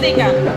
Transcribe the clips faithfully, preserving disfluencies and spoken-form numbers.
Venga.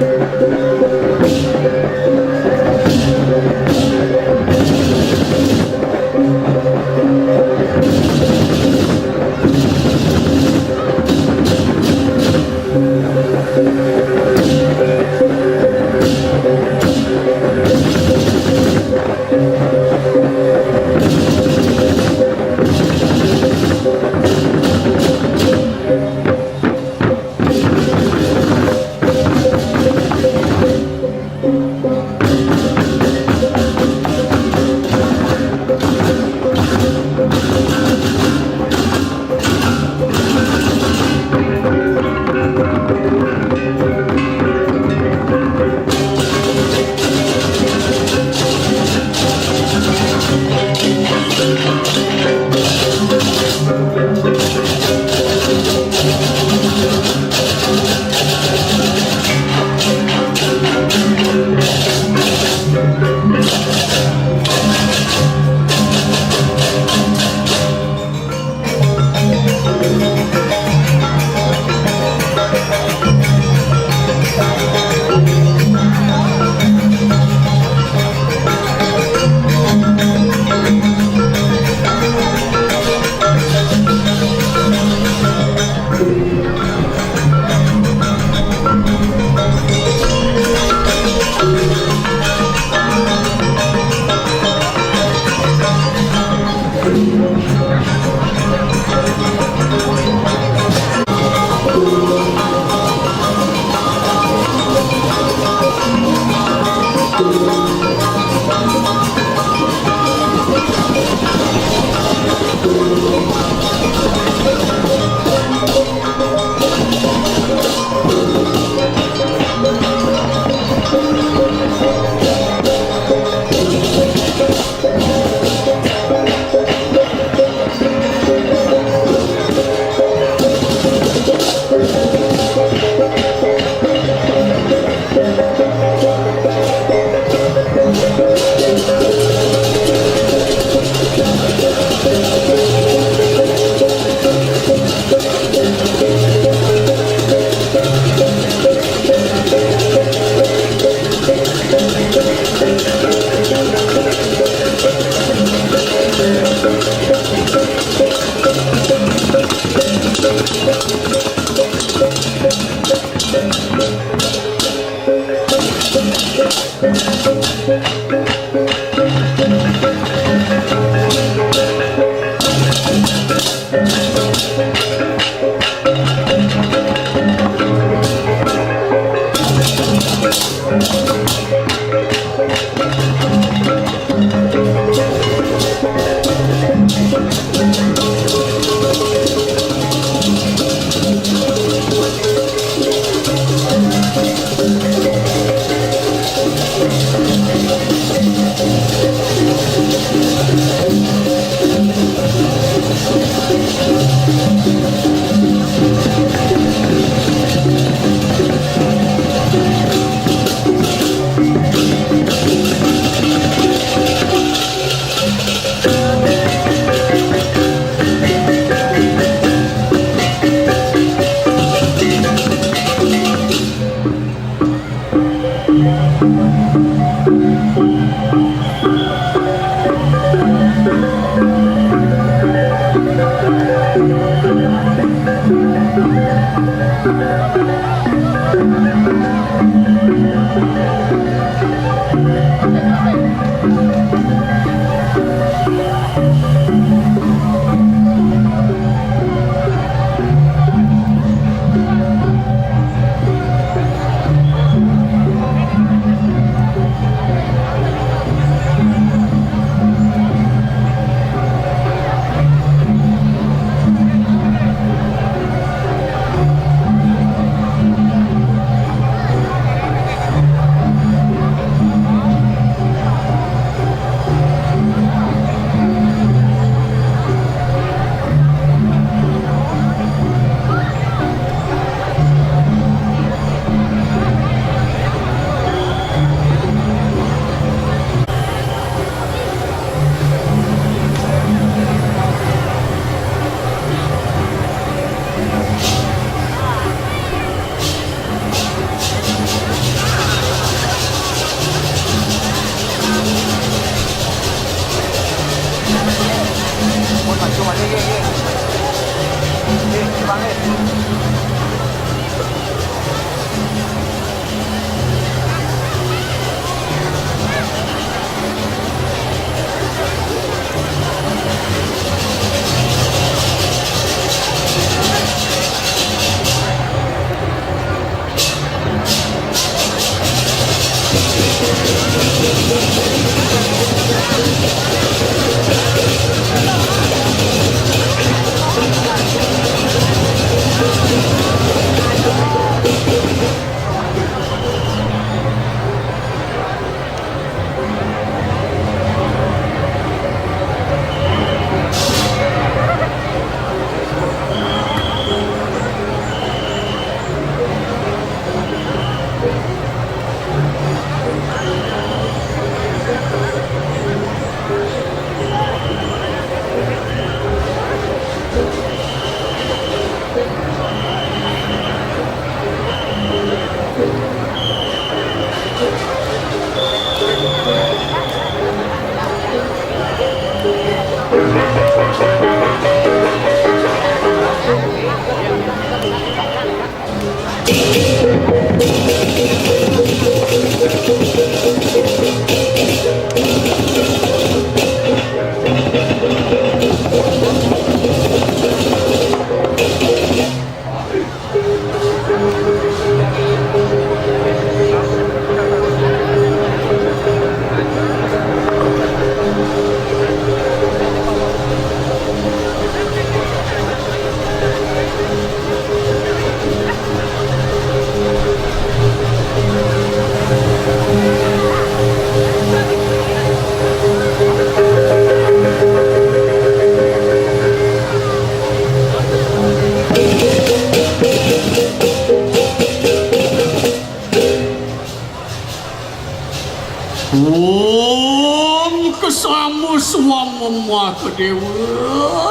Om kesama suam memaha dewa.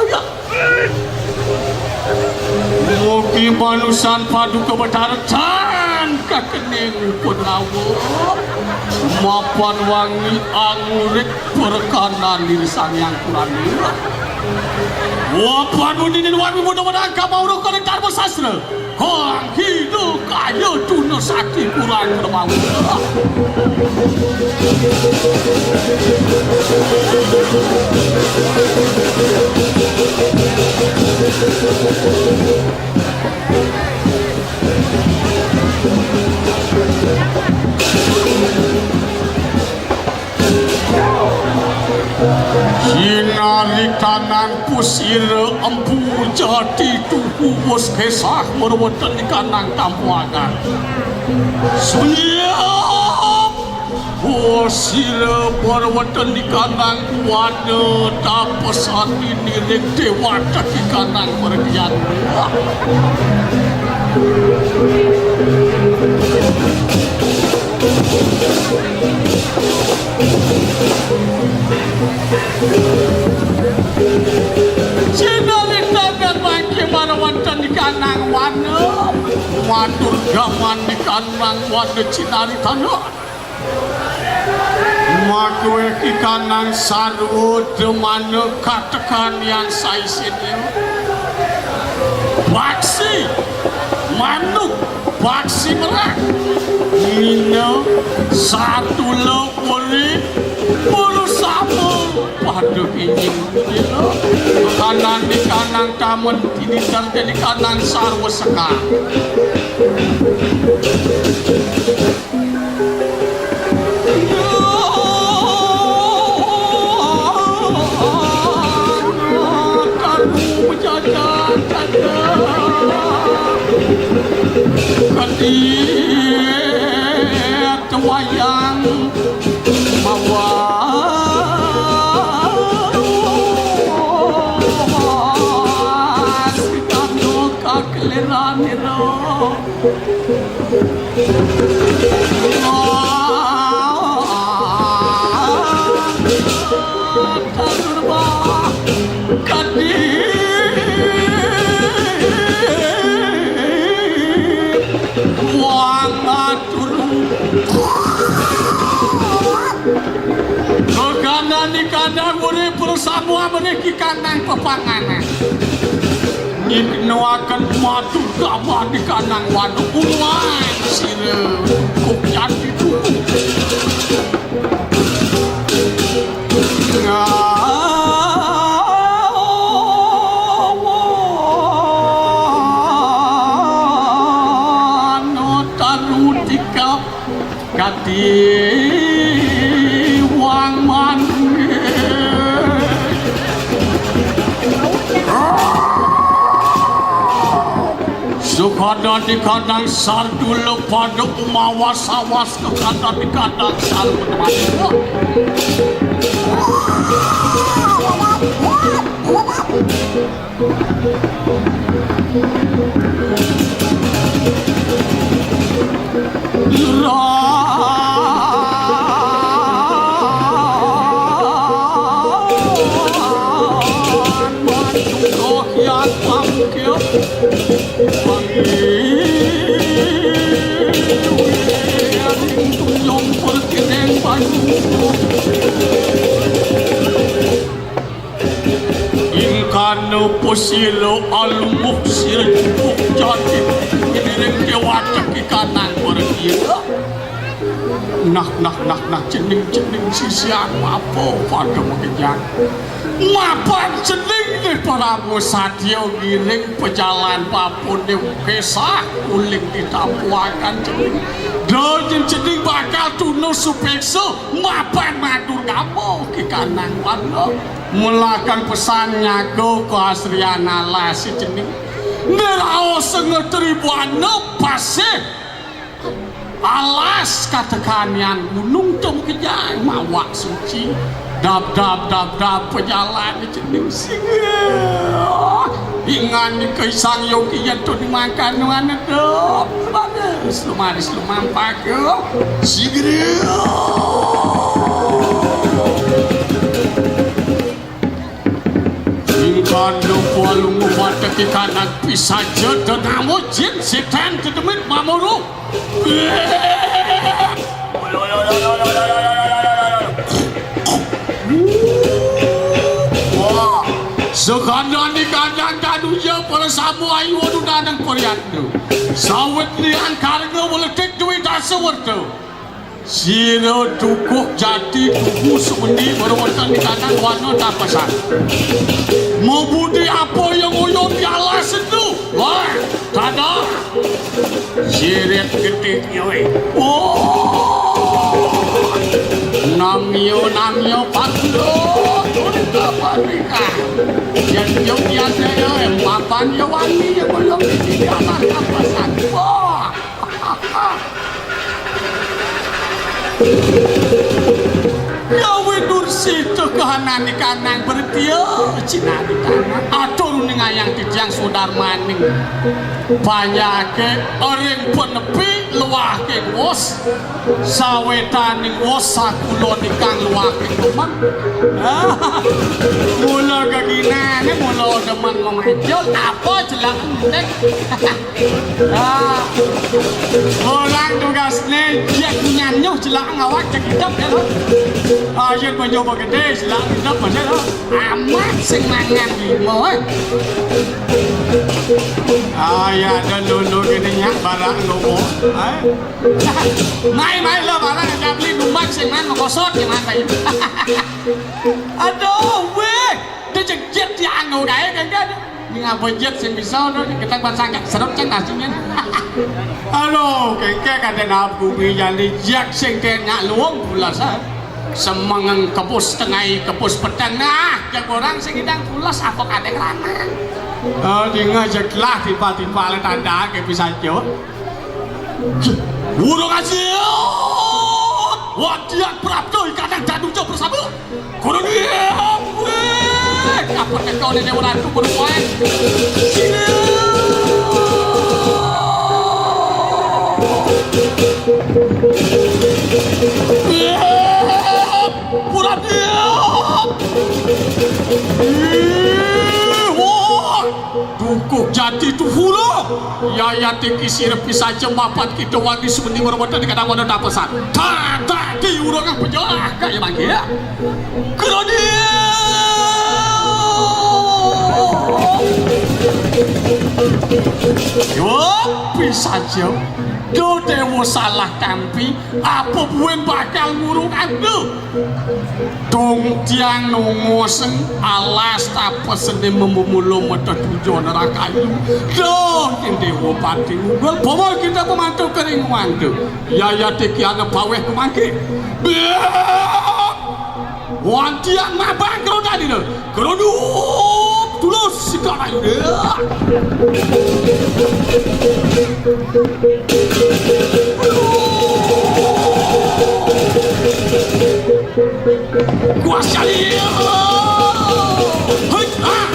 Ya. Mugi manusan paduka betaretan kakening Punawa. Mapan wangi angurik perkanan diri Sang Hyang Purana. Wapan muninin wangi mudah-mudahan kamauruh kali Dharma Sastra. Kang hina kaya tuna sakti kurang dermawan. Sinarikanan pusira empu jati tuhu wus kesah merweten ikanang tampuangan. Suyap pusira merweten ikanang wana tapesati niring dewata ikanang merdian. Sinalih tagat mangke marawanten di kanang wana. Matur gaman di kanang wana cinarikana. Makuweh di kanang sarwa demana katekan yang saisinnya. Baksi manuk, baksi merak. Mina satula urip, purusama pada kenging. Kanan di kanang tamen, tinitan di kanang sarwa sekar. Wayang mawas kanu kakeliranira. Wang atur. Kegana ni kandang urip bersama mereka kandang pepanganan. Iknuaken matur kamanikanang waduk uluan sira kok jati tuhu. Ngano taru tikap katiwang maneh. Sukada dikadang sardu lepada umawas-awas kekada dikadang sardu. Ingkana pasila alumuh sira jupuk jati, ngiring dewata kikanan wara kira. Nah, nah, nah, nah, cening, cening sisian apa pada makejang. Mapan cening deh para satya ngiring pejalan papune kesah uling ditapuakan cening. Dojeng cening bakal tuna supeksa mapan matur gamuh kikanan warna. Mulakan pesan nyaga kaasrian alas cening. Ngraos sengetribuana pasih alas katekanian gunung tem kejang mawak suci. Dab dab dab dab pejalan cening singa. Ingan ni kaisang yogi yanto dimakan nuan dab. Bagus lumaris lumampaka. Sigera. Ingkana palungguh wateki kanan pisaja denawa jin setan dedemit mamuru. Wah, sekandani kandang kaduja para samu ayu adu danang pariandu. Sawet lian karena weletik duit dasa werta. Sira dukuh jati tugu sumeni berwonten di kanan wana tapesan. Mabudi apa yang uyung di alas itu? Wah, tada. Sirit gedhe yo, eh. Oh. Namyo, namyo, patlo. Tunda panika. Yen yo biasa yo, eh, mapan yo wani yo, kaya iki di alas tapesan. Wah. Gawe dursita kahanane kanang bertia cinaritanan. Atur ningayang titiang sudarmaning panyake ring penepi luwahing wos sawetaning wos sakula nikang luwahing demen. Mula geginane, mula demen memanjul, apa jelek ngendek. Ah, orang tugasne jek nyanyuh jelak ngawak jek idep ya lo. Ah, yen banyu begede jelak idep masih lo. Amat sing mangan limo, eh. Ah, ya ada lulu gini nyak barang lulu, eh. Mai, mai lo barang aja beli numbak sing man mekosot gimana ya. Aduh, weh, dia jek jet ya anggo gae kan kan. Ning apa jet sing bisa to, kita kuat sangkak serep cek nasinya. Halo, kengke kate nap gumi jali jak sing kena luwung pulas, ah. Semengen kepus tengai, kepus peteng. Nah, jak orang sing idang pulas apa kate lanang. Oh, dinga jelah tiba-tiba le tandake pisan, Cuk. Urung ajiat. Wadiat prapta ing kadang danuja bersama. Kurang iya. Weh, apa tekone Dewa Ratu berbuat? Iya. Pura dia. Ih, wah. Dukuh jati tuhula. Yayat iki sira pisaja mapan kita wangi sumeni werwata di kadang wana tapesan. Tata di urang pejaga ya bagi ya. Krodi. saja. Duh Déwa salah tampi, apa buin bakal ngurung anda? Dong tiang nongoseng alas tapesene memumulo mata tujo nerakayu. Duh, yen Déwa pati ngugul, bawa kita pemantu kering wanda. Ya, ya, tiki ana paweh kumangke. Biak! Wantian mabang keroda dina. Kerodup tulus sikap ayu dia. Kuasa dia. Hei, ah.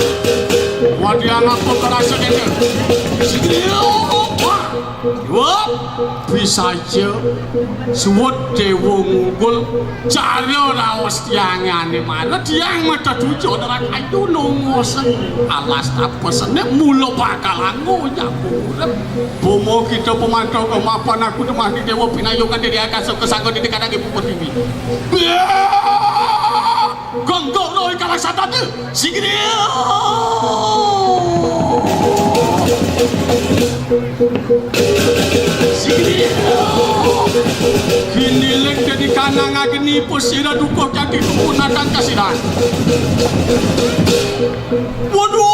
Wantian apa kerasa dia? Sini. Wah. Wah. Pisaja suwud Déwa ngungkul cara raos tiangane mara tiang mata tujo nerakayu nongoseng alas tapesene mula bakal anggo nyambut urip. Bomo kita pemantau kemapan aku nemah di Déwa pinayungan dari akasa kesangga di kadang ibu pertiwi. Biak! Gonggong roh ing kalang satata. Sigriya. Sigriya. Giniling dadi kanang ageni pusira dukuh kanthi tukunatan kasidan. Waduh!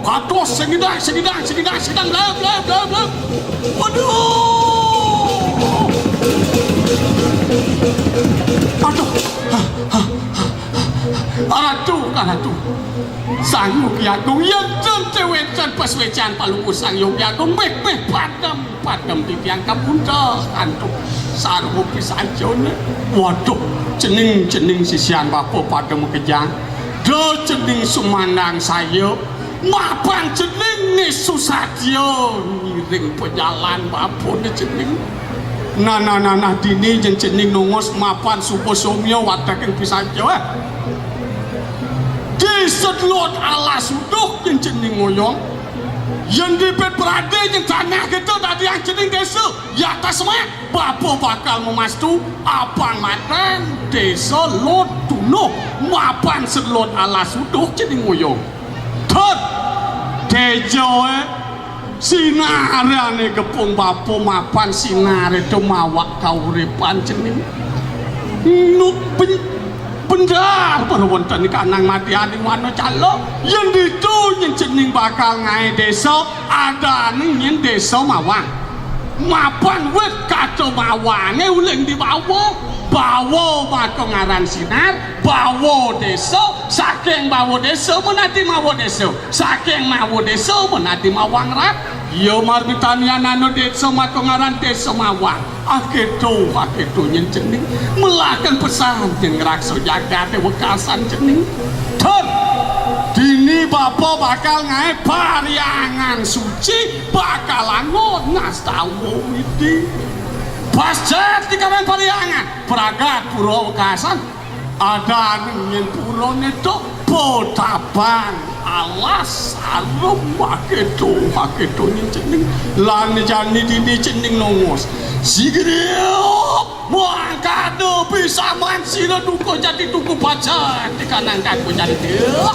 Kados sing ngidak, sing ngidak, sing ngidak, sing ngidak, lep, lep, lep, lep. Waduh! Aduh! Ratu, Ratu. Sang Hyang Agung, yen ten wenten paswecan Palungguh Sang Hyang Agung, meh, meh, padem, padem titiang kabundel, antuk sarwa pisajane. Waduh, cening, cening sisian bapa padem kejang. Do cening sumandang saya, mapan cening nesu satya ngiring pejalan bapane cening. Nah, nah, nah, nah, dini yen cening nongos mapan suba somya wateking pisaja, eh. Di sedlot alas uduh yen cening ngoyong. Yen dipit prade yen tanah kita dadiang cening desa. Ya tasmat, bapa bakal memastu apang matan desa Lot Tunuh mapan sedlot alas uduh cening ngoyong. Tut! Tejoe sinarane gepung bapa mapan sinare tumawak kauripan cening. Nu ben-, bendar para wonten kanang matianing wana cala. Yen ditu yen cening bakal ngae desa, adane yen desa mawang. Mapan wit kaca mawange uling di bawa, bawa maka ngaran sinar, bawa desa, saking bawa desa menati mawa desa, saking mawa desa menati mawang rat. Ya marbitanian anu desa maka ngaran desa mawang. Aketo, aketo nyen cening, melaken pesan yen ngraksa jagate wekasan cening. Tur, dini bapa bakal ngae paryangan suci, bakal anggo ngastawa widi. Pasca tikawen paryangan, pragat pura wekasan, adan nyen purane tok, potapan alas arum maketo, maketo nyen cening, lan jani dini cening nongos. Sigriya Mangkana pisaman sira duka jati tuku pacar tikanang kanggo nyarita.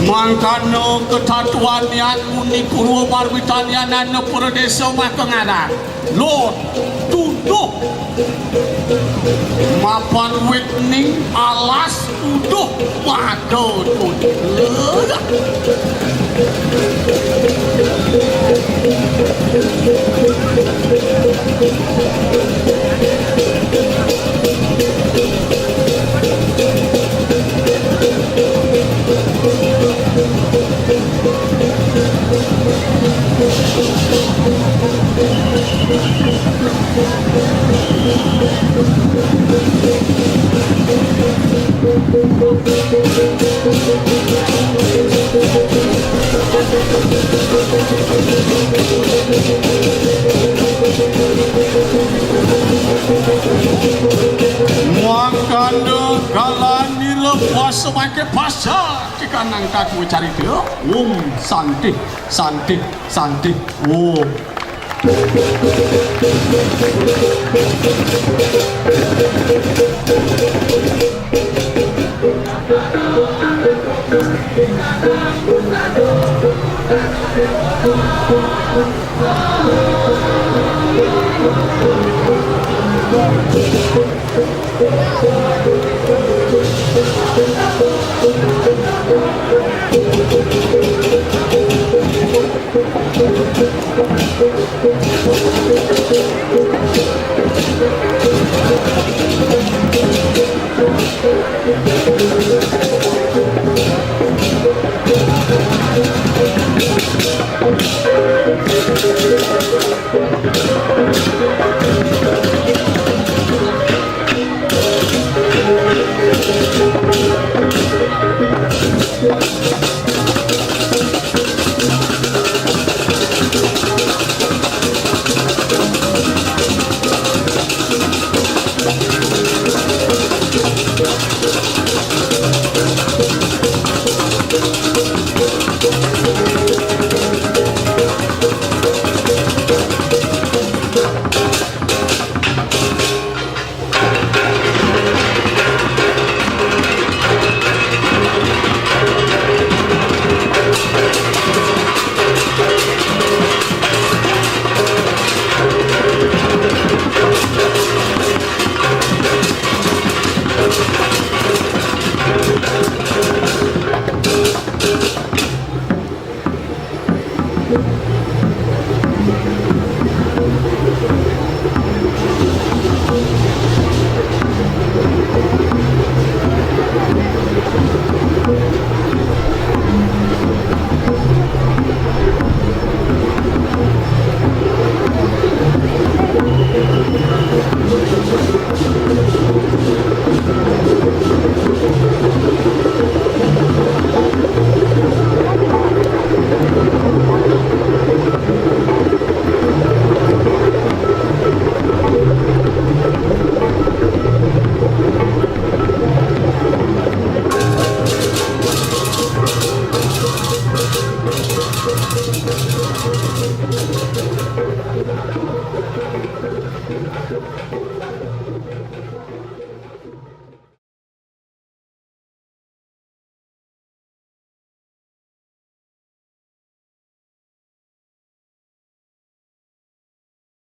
Mangkana ketatuan yan muni purwa marwitanian ana pura desa maka ngaran Lot Tuduh. Mapan wit ning alas uduh maka tuduh. Mangkana kalani lepas mangke pasca tikanang kaku carita. Om Santi, Santi, Santi. Om.